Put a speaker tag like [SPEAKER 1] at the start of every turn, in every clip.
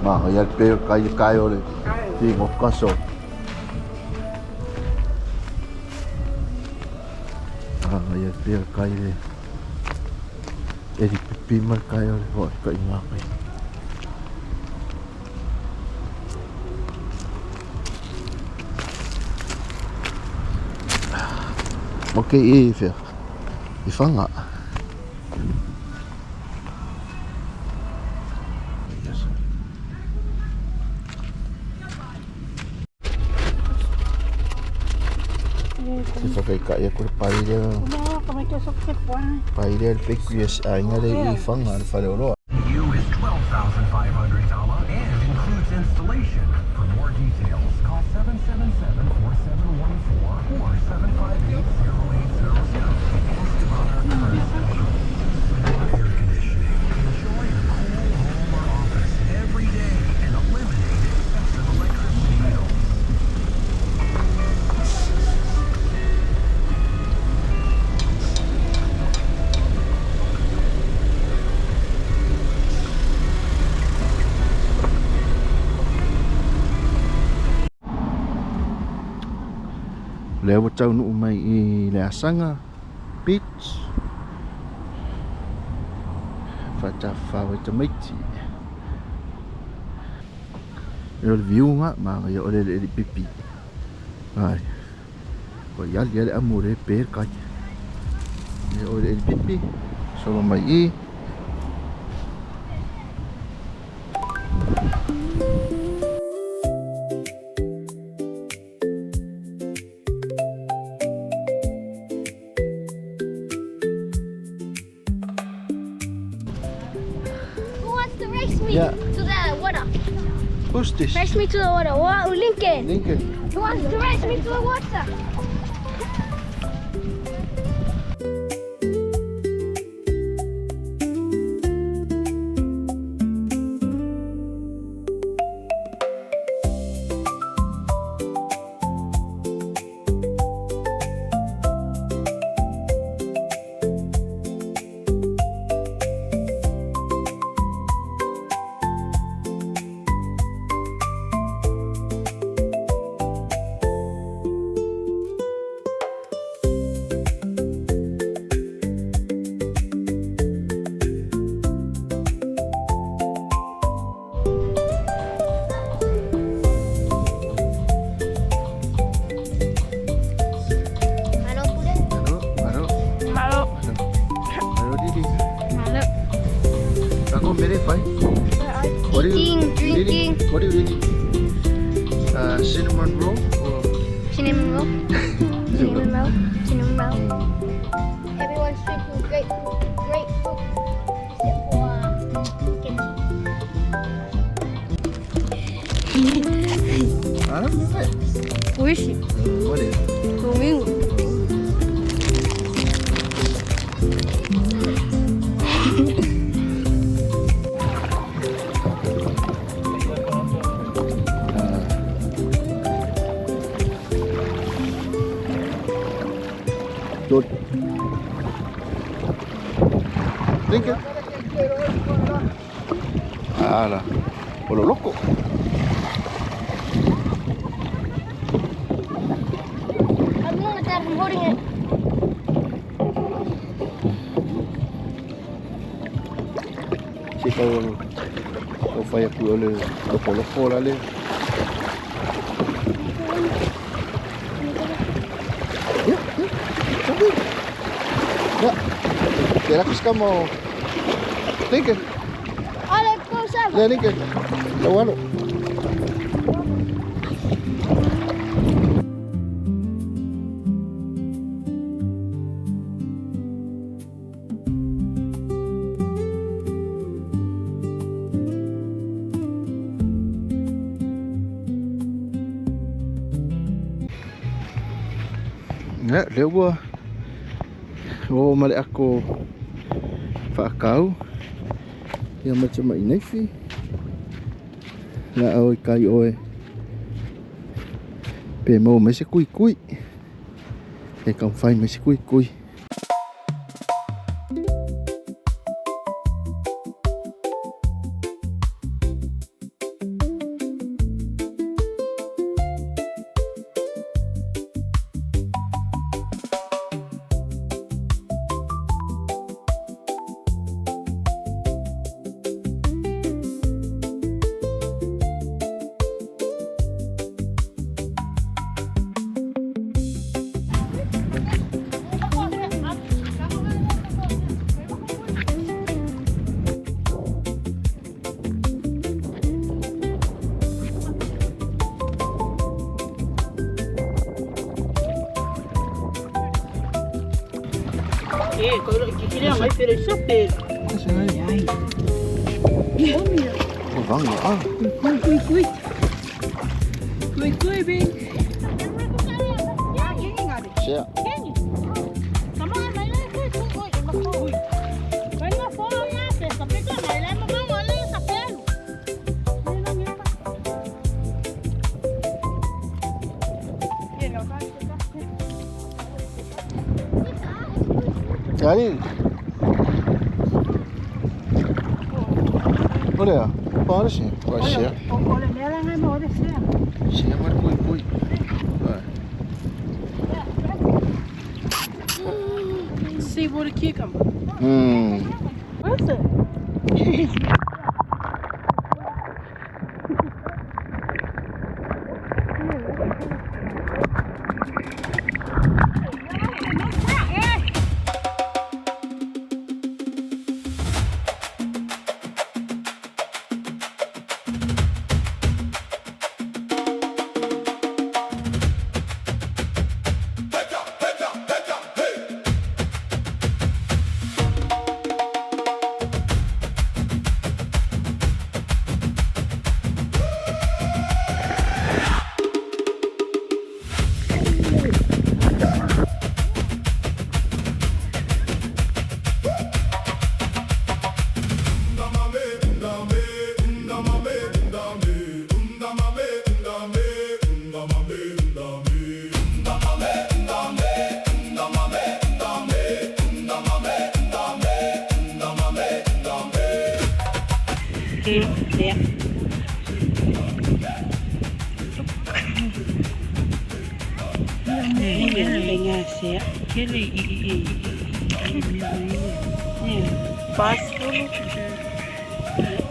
[SPEAKER 1] Manaia le pe o le kai le kai o le figota so. Manaia le pe o le kai le eli pipi ma le kai o le hoʻoikaʻiga kai. Ok, i fea? I Whanga. Yes. Se whakaikaʻi aku le pai lea. Pai lea le peku i se aiga lea i Whanga, le fale oloa.
[SPEAKER 2] U is 12,500 tala and includes installation. For more details, call 777-4714 or 758-0800. Ask about our current special. Smart air conditioning. Enjoy a cool home or office every day and eliminate excessive electricity bills.
[SPEAKER 1] Lea ua taunuu mai i le asaga beach faatafafao ai tamaiti. O le viuga manaia o le eleele pipi. Ai. Ua iali le amu le pe le kai. E o le pipi. Solo mai i.
[SPEAKER 3] Who wants to race me
[SPEAKER 1] Yeah.
[SPEAKER 3] to the water?
[SPEAKER 1] Who's this?
[SPEAKER 3] Race me to the water. Wow, Lincoln.
[SPEAKER 1] Lincoln.
[SPEAKER 3] Who wants to race me to the water? Malo pure.
[SPEAKER 1] Malo, malo.
[SPEAKER 4] Malo.
[SPEAKER 1] Malo didi.
[SPEAKER 4] Malo.
[SPEAKER 1] Ako mere fai. What are you
[SPEAKER 3] Eating, drinking.
[SPEAKER 1] eating? What are you eating? Cinnamon roll or
[SPEAKER 3] Cinnamon roll. Cinnamon roll. Cinnamon roll. Everyone's drinking grapefruit, grapefruit, except for Kenji.
[SPEAKER 1] I don't know.
[SPEAKER 4] 美味しい。
[SPEAKER 1] What is?
[SPEAKER 4] Domingo.
[SPEAKER 1] Good. Lincoln. Ala. Olo loko.
[SPEAKER 3] I'm not that. I'm holding it.
[SPEAKER 1] Se kau kau fai aku ole loko loko la le. Ya, ya. Sabi. Ya. Kira aku kamu. Lincoln.
[SPEAKER 3] Ale, go, Sam.
[SPEAKER 1] Ya Lincoln. Lawalo. Ya, lea ua o ma le ako faakau ia ma te mai naifi la au i kai oe pe mau mai se kui kui e kau whai mai se kui kui. Vanga ah. Sia. Jadi. Olha, para sim. Vai ser. Sim, mas pui pui. Vai.
[SPEAKER 5] Se hvor det kigger. Hvad er det?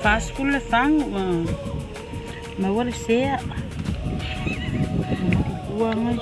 [SPEAKER 5] Fásico le fango ma wala sea uanga.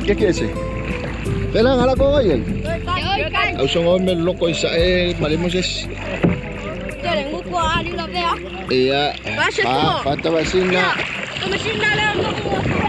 [SPEAKER 1] Que que ese? Pela ngala ko ngayon. Au songo me loko isa e malimo ses. Iya. Fa fa ta basina.
[SPEAKER 3] Masina lang ako.